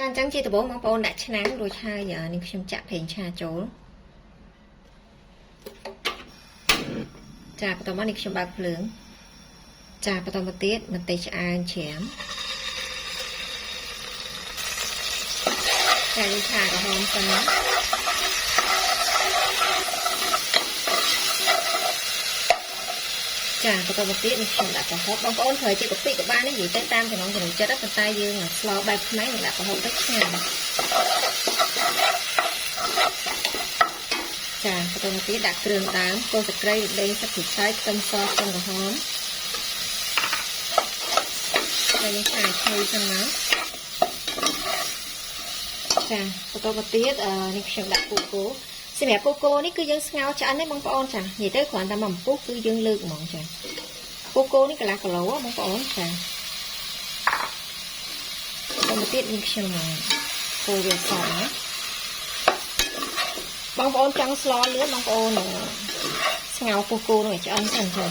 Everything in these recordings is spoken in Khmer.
អញ្ចឹងជាដំបូងបងប្អូនដាក់ឆ្នាំងរួចហើយនេះខ្ញុំចាក់ប្រេងឆាចូលចាបន្តមកនេះខ្ញុំបើកភ្លើងចាបន្តមកទៀតម្ទេសឆ្អើងច្រាមចាយើងឆាក្រហមសិនណាចាបន្តមកទៀតនេះខ្ញុំដាក់ប្រហុកបងប្អូនប្រើជាកាពិក៏បានដែរនិយាយទៅតាមចំណង់ចំណូលចិត្តប៉ុន្តែយើងស្លបែបខ្មែរយើងដាក់ប្រហុកទៅឆ្ងាញ់ចាបន្តមកទៀតដាក់គ្រឿងដើមគល់ស្លឹកគ្រៃរំដេងទឹកគ្រូឆាយខ្ទឹមសខ្ទឹមក្រហមហើយយើងឆាឈ្ងុយសិនមកចាបន្តមកទៀតនេះខ្ញុំដាក់ពូកូសម្រាប់ពូកូនេះគឺយើងស្ងោរឆ្អិនទេបងប្អូនចានិយាយទៅគ្រាន់តែមួយអំពុះគឺយើងលើកហ្មងចាពូកូនេះកន្លះគីឡូបងប្អូនចាបន្តមកទៀតនេះខ្ញុំកូរវាសប់ណាបងប្អូនចង់ស្លលឿនបងប្អូនស្ងោរពូកូនឹងឲ្យឆ្អិនសិនចា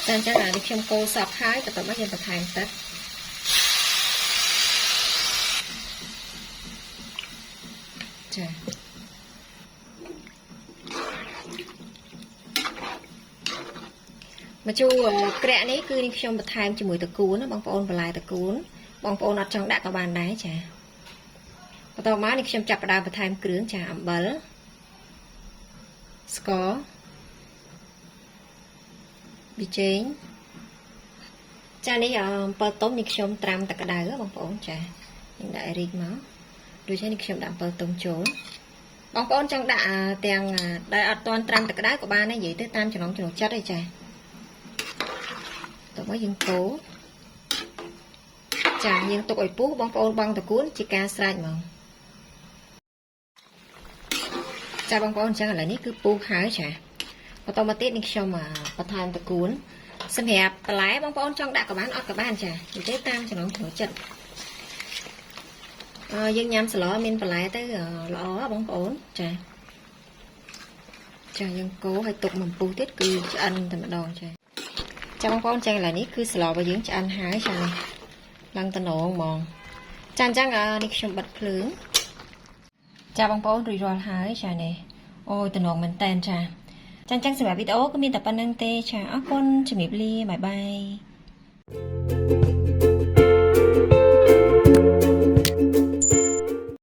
ចាអញ្ចឹងអានេះខ្ញុំកូរសប់ហើយបន្ទាប់មកយើងបន្ថែមទឹកចាម្ជូរក្រាក់នេះគឺនេះខ្ញុំបន្ថែមជាមួយតកួនណាបងប្អូនបន្លែតកួនបងប្អូនអត់ចង់ដាក់ក៏បានដែរចាបន្តមកនេះខ្ញុំចាប់ផ្ដើមបន្ថែមគ្រឿងចាអំបិលស្ករប៊ីចេងចានេះអំពិលទុំនេះខ្ញុំត្រាំទឹកក្តៅបងប្អូនចាយើងដាក់រីកមកដូចនេះខ្ញុំដាក់អំពិលទុំចូលបងប្អូនចង់ដាក់ទាំងដែលអត់ទាន់ត្រាំទឹកក្តៅក៏បានដែរនិយាយទៅតាមចំណង់ចំណូលចិត្តឯចាតោះមកយើងកូរចាយើងទុកឲ្យពុះបងប្អូនបងតកួនជាការស្រេចហ្មងចាបងប្អូនអញ្ចឹងឥឡូវនេះគឺពុះហើយចាបន្តមកទៀតនេះខ្ញុំបន្ថែមតកួនសម្រាប់បន្លែបងប្អូនចង់ដាក់ក៏បានអត់ក៏បានចានិយាយតាមចំណង់ចំណូលចិត្តយើងញ៉ាំស្លមានបន្លែទៅល្អបងប្អូនចាចាយើងកូរឲ្យទុកមួយពុះទៀតគឺឆ្អិនតែម្ដងចាចាបងប្អូនចឹងឥឡូវនេះគឺស្លរបស់យើងឆ្អិនហើយចានេះឡើងតំណងហ្មងចាអញ្ចឹងនេះខ្ញុំបិទភ្លើងចាបងប្អូនរួចរាល់ហើយចានេះអូយតំណងមែនតែនចាចាអញ្ចឹងសម្រាប់វីដេអូគឺមានតែប៉ុណ្្នឹងទេចាអរគុណជំរាបលាបាយបាយ។